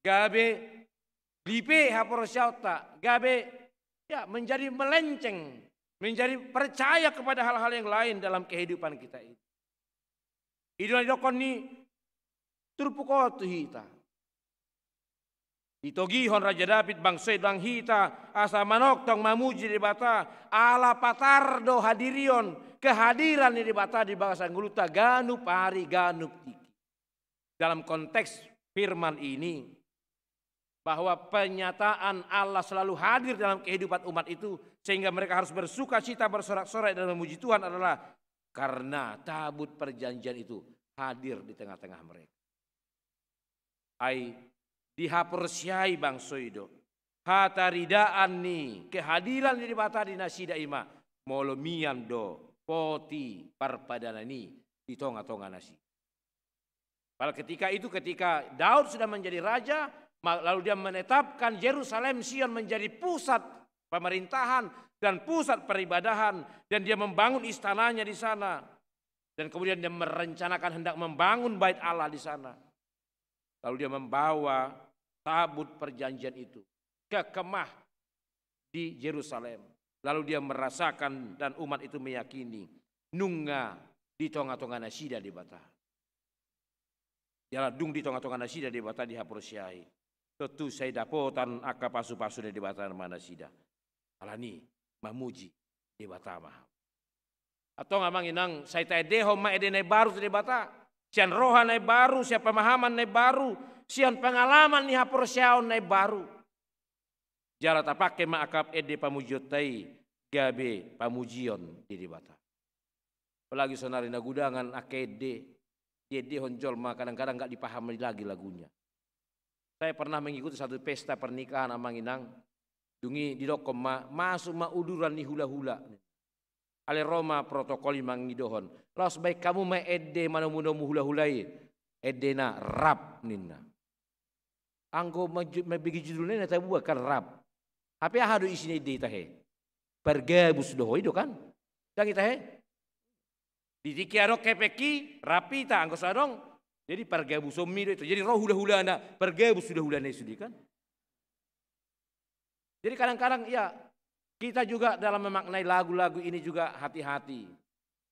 Gabe lipe haporseaonta, gabe, ya, menjadi melenceng, menjadi percaya kepada hal-hal yang lain dalam kehidupan kita ini. I do na didokkon ni turpuk on tu hita. Ditogihon Raja Daud bangso i, dang hita, asa manongtong mamuji Debata, ala patar do hadirion, kehadiran ni Debata di bagasan ngolunta ganup ari, ganup tingki. Dalam konteks firman ini, bahwa penyataan Allah selalu hadir dalam kehidupan umat itu, sehingga mereka harus bersukacita, bersorak-sorai, dan memuji Tuhan adalah karena tabut perjanjian itu hadir di tengah-tengah mereka. Ai dihaporseai bangso i do hataridaan ni kehadiran ni Debata di nasida, i ma molo mian do poti parpadanan i di tonga-tonga nasida. Padahal ketika itu, ketika Daud sudah menjadi raja, ma-, lalu dia menetapkan Yerusalem, Sion, menjadi pusat pemerintahan dan pusat peribadahan, dan dia membangun istananya di sana. Dan kemudian dia merencanakan hendak membangun bait Allah di sana. Lalu dia membawa tabut perjanjian itu ke kemah di Yerusalem. Lalu dia merasakan dan umat itu meyakini nunga di tonga-tonga nasida Debata. Jala dung di tonga-tonga nasida Debata dihaporseai, tontu sai dapotan angka pasu-pasu ni Debata ma nasida. Alani mamuji Debata ma. Antong amang inang, sai taendehon ma ende na imbaru tu Debata. Sian roha na imbaru, sian pemahaman na imbaru, sian pengalaman ni haporseaon na imbaru. Jala tapangke ma angka ende pamujionta i gabe pamujion di Debata. Apalagi saonari na gudangan angka ende, diendehon jolma kadang-kadang nggak dipahami lagi lagunya. Saya pernah mengikuti satu pesta pernikahan amang inang, dung i didokkon ma, masuk ma uduran ni hula-hula. Alai ro ma protokol i mangidohon, laos baen hamu ma ende manomu-nomu hula-hula i, endena rap ninna. Anggo maju-, mambege judulna i na tabuat kan rap. Hape aha do isi ni ende i tahe? Pargabus do ho i do kan? Ndang i tahe? Di tingki adong hepeng i, rap hita, anggo so adong. Jadi pargabusonmi do itu. Jadi ro hula-hulana, pargabus hula-hulana i sude kan? Jadi kadang-kadang ya, kita juga dalam memaknai lagu-lagu ini juga hati-hati.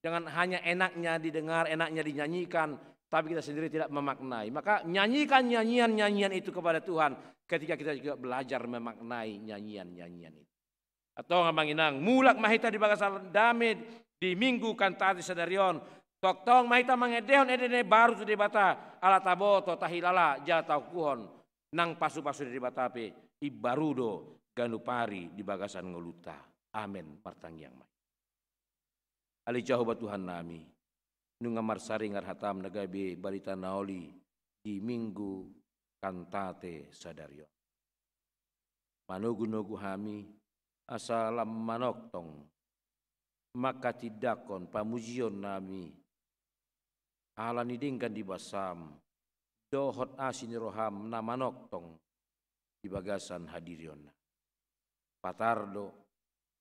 Jangan hanya enaknya didengar, enaknya dinyanyikan, tapi kita sendiri tidak memaknai. Maka nyanyikan nyanyian-nyanyian itu kepada Tuhan ketika kita juga belajar memaknai nyanyian-nyanyian itu. Antong amang inang, mulak ma hita di bagasan dame di Minggu Kantate sadari on. Tongtong ma hita mangendehon ende na imbaru tu Debata, ala taboto, tahilala, jala taungkuphon nang pasu-pasu ni Debata pe imbaru do ganup ari di bagasan ngolunta. Amen. Martangiang ma hita. Ale Jahowa Tuhannami, nunga marsaringar hatam na gabe barita na uli di Minggu Kantate sadari on. Manogu-nogu hami, asa lam manongtong manghatindanghon pamujionnami, ala ni denggan di basam, dohot asi ni roham na manongtong di bagasan hadirionna. Patar do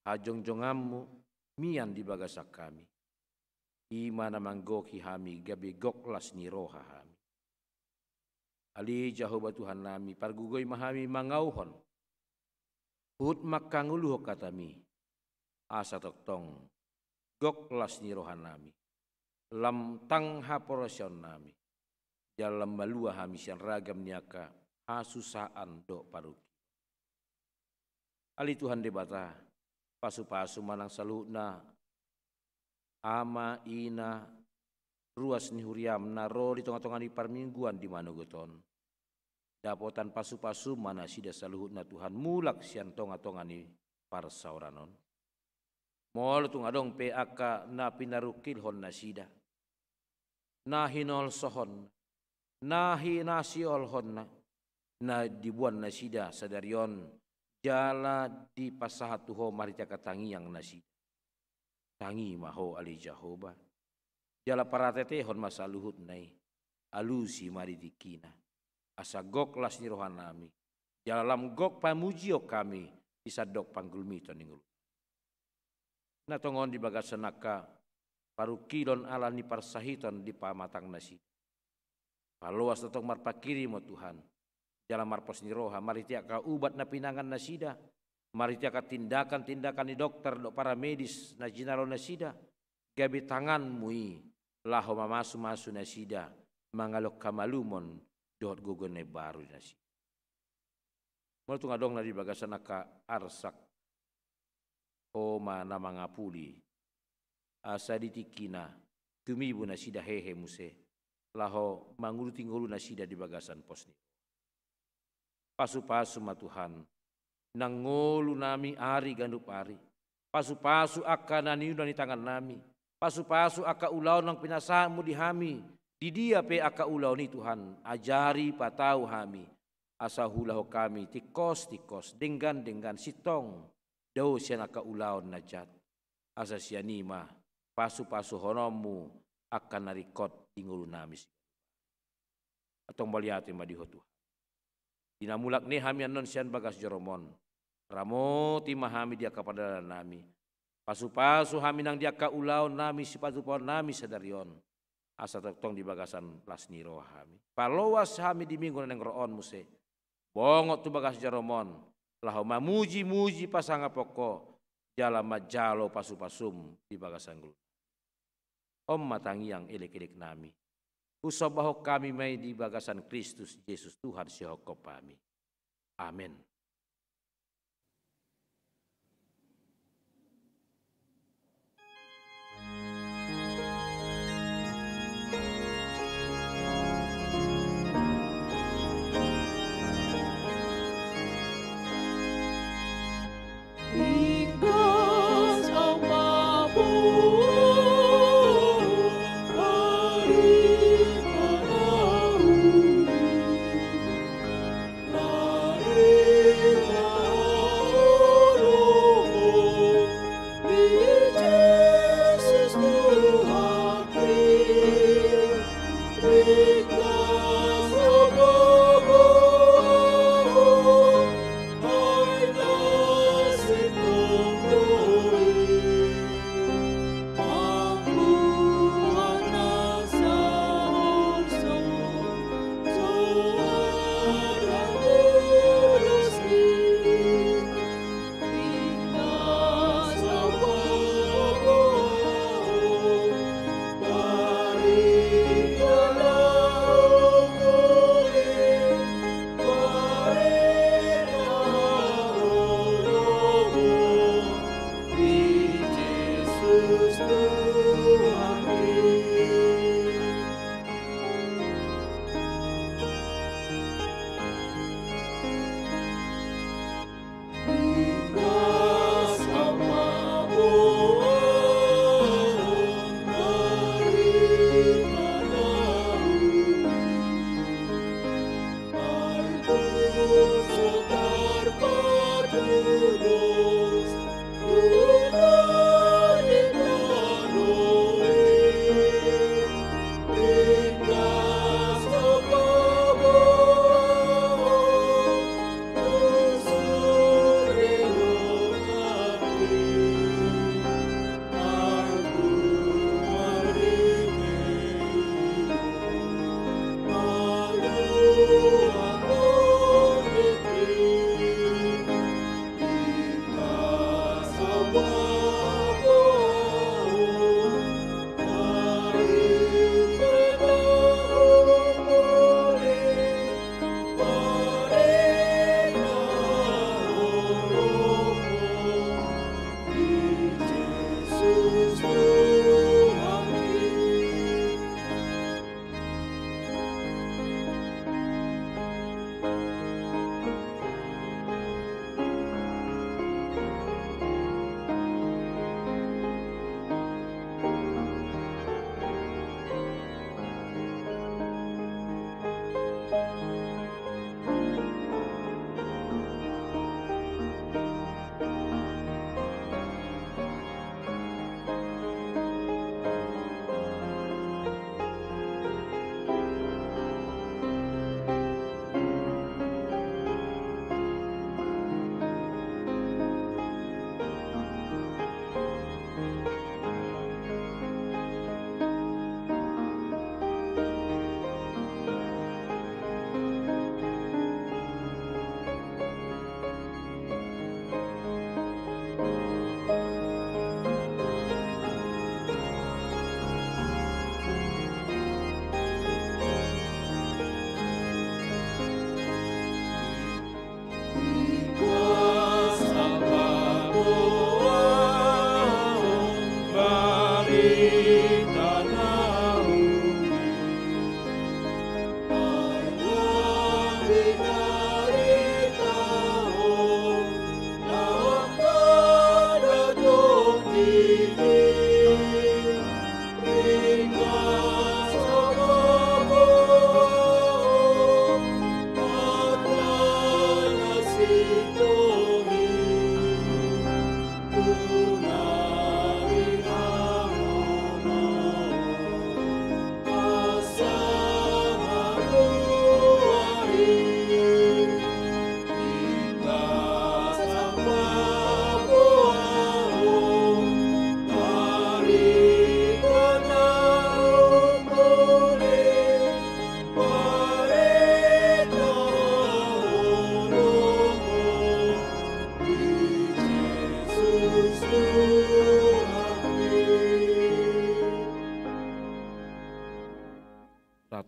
hajongjonganmu mian di bagasan hami. I ma na manggohi hami gabe gok las ni roha hami. Ale Jahowa Tuhannami, pargogoi ma hami mangauhon. Huhut mangkangoluhon hatami, asa tongtong gok las ni rohanami, lam tang haporseaonnami, jala lam malua hami sian ragam ni angka hasusaan dohot parungkilon. Ale Tuhan Debata, pasu-pasu ma nang saluhutna, ama, ina, ruas ni huriam na ro di tonga-tonga ni parmingguan di manogot on. Dapotan pasu-pasu ma nasida saluhutna Tuhan mulak sian tonga-tonga ni parsaoran on. Molo tung adong pe angka na pinarungkilhon nasida, na hinolsohon, na hinasiolhon, na diboan nasida sadari on, jala dipasahat tu Ho marhite angka tangiang nasida. Tangi ma Ho ale Jahowa. Jala parateatehon ma saluhutna i, alusi ma di tingkina. Asa gok las ni rohanami, jala lam gok pamujion hami di sandok panggulmiton ni ngolu. Na tongon di bagasan angka parungkilon ala ni parsahiton di pamatang nasida. Paloas tongtong marpanghirimon Tuhan, jala marpos ni roha, marhite angka ubat na pinangan nasida, marhite angka tindakan-tindakan ni dokter dohot paramedis na jinalo nasida, gabe tanganmu i laho mamasu-masu nasida, mangalehon hamalumon dohot gogo na imbaru di nasida. Molo tung adong na di bagasan angka arsak, Ho ma na mangapuli, asa di tingkina tumibu nasida hehe muse, laho manguduti ngolu nasida di bagasan pos ni. Pasu-pasu ma Tuhan, nang ngolunami ari ganup ari. Pasu-pasu angka na niula ni tangannami. Pasu-pasu angka ulaon na pinasahatmu di hami. Di dia pe angka ulaon i Tuhan, ajari patau hami. Asa huulahon hami tingkos-tingkos, denggan-denggan, sintong dao sian angka ulaon na jat. Asa sian i ma pasu-pasuhononmu angka na ringkot di ngolunami. Antong mauliate ma di Ho Tuhan. Di na mulak ni hami annon sian bagas joroMon, ramoti ma hami di angka pardalanannami. Pasupasu hami nang di angka ulaonnami, sipatupaonnami sadari on. Asa tongtong di bagasan las ni roha hami. Paloas hami di minggu na naeng ro on muse. Bongot tu bagas joroMon, laho mamujimuji pasangaphon Ho, jala manjalo pasupasuM di bagasan ngolu. On ma tangiang elekeleknami. Husombahon hami ma i di bagasan Kristus Jesus Tuhan sihophop hami. Amen.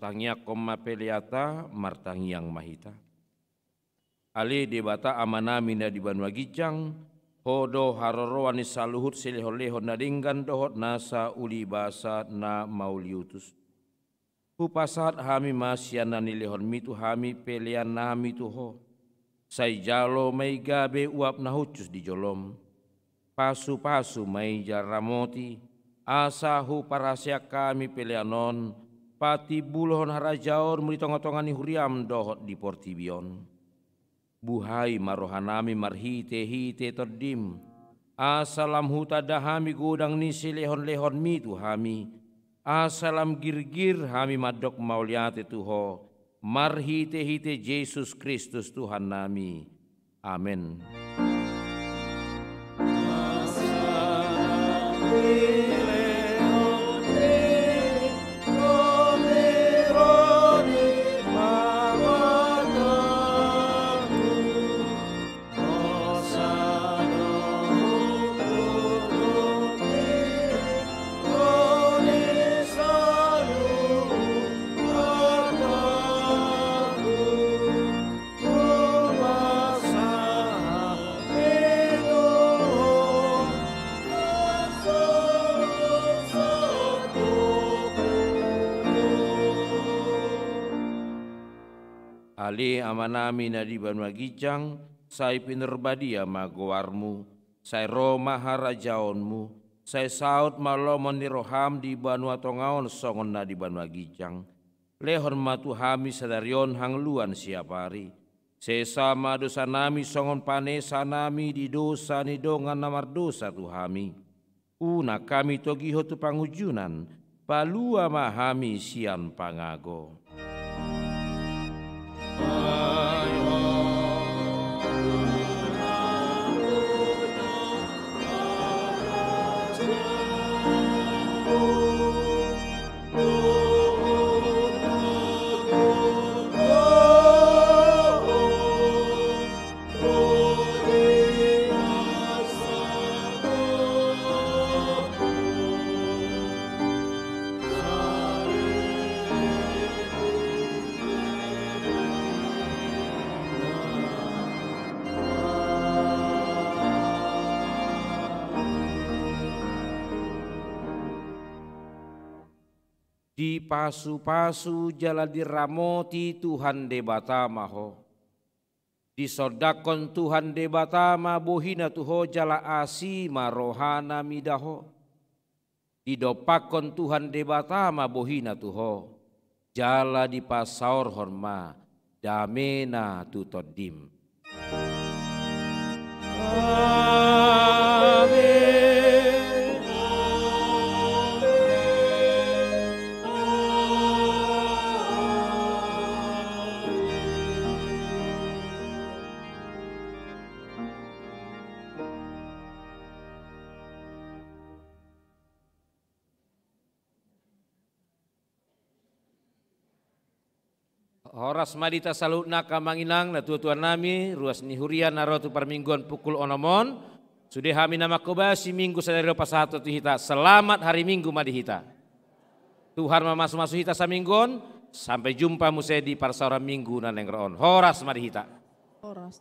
Tangiangkon ma peleanta, martangiang ma hita. Ale Debata Amanami na di banua ginjang, Ho do haroroan ni saluhut silehonlehon na denggan dohot nasa ulibasa na mauliutus. Hupasahat hami ma sian na nilehonmi tu hami peleannami tu Ho. Sai jalo ma i gabe uap na hushus di jolom. Pasupasu ma i jala ramoti, asa huparhaseang hami pelean on, patimbulhon harajaonmu di tongatonga ni huriam dohot di portibi on. Buhai ma rohanami marhitehite Tondim, asa lam hutanda hami godang ni silehonlehonmi tu hami, asa lam girgir hami mandok mauliate tu Ho, marhitehite Jesus Kristus Tuhannami. Amen. Ale Amanami na di banua ginjang, sai pinarbadia ma goarmu, sai ro ma harajaonmu, sai saut ma lomo ni roham di banua tonga on songon na di banua ginjang. Lehon ma tu hami sadari on hangoluan siapari. Sesa ma dosanami songon panesanami di dosa ni dongan na mardosa tu hami. Unang hami togihon tu pangunjunan, palua ma hami sian pangago. Dipasupasu jala diramoti Tuhan Debata ma ho. Disondangkon Tuhan Debata ma bohina tu ho jala asi ma rohana mida ho. Didompakkon Tuhan Debata ma bohina tu ho, jala dipasaorhon ma damena tu tondim. Amen. Horas ma di hita saluhutna angka amang inang, natuatuanami, ruas ni huria na ro tu parmingguan pukul onom on. Sude hami na manghobasi Minggu sadari on pasahathon tu hita, selamat hari Minggu ma di hita. Tuhan mamasumasu hita saminggu on, sampai jumpa muse di parsaoran Minggu na naeng ro on. Horas ma di hita. Horas.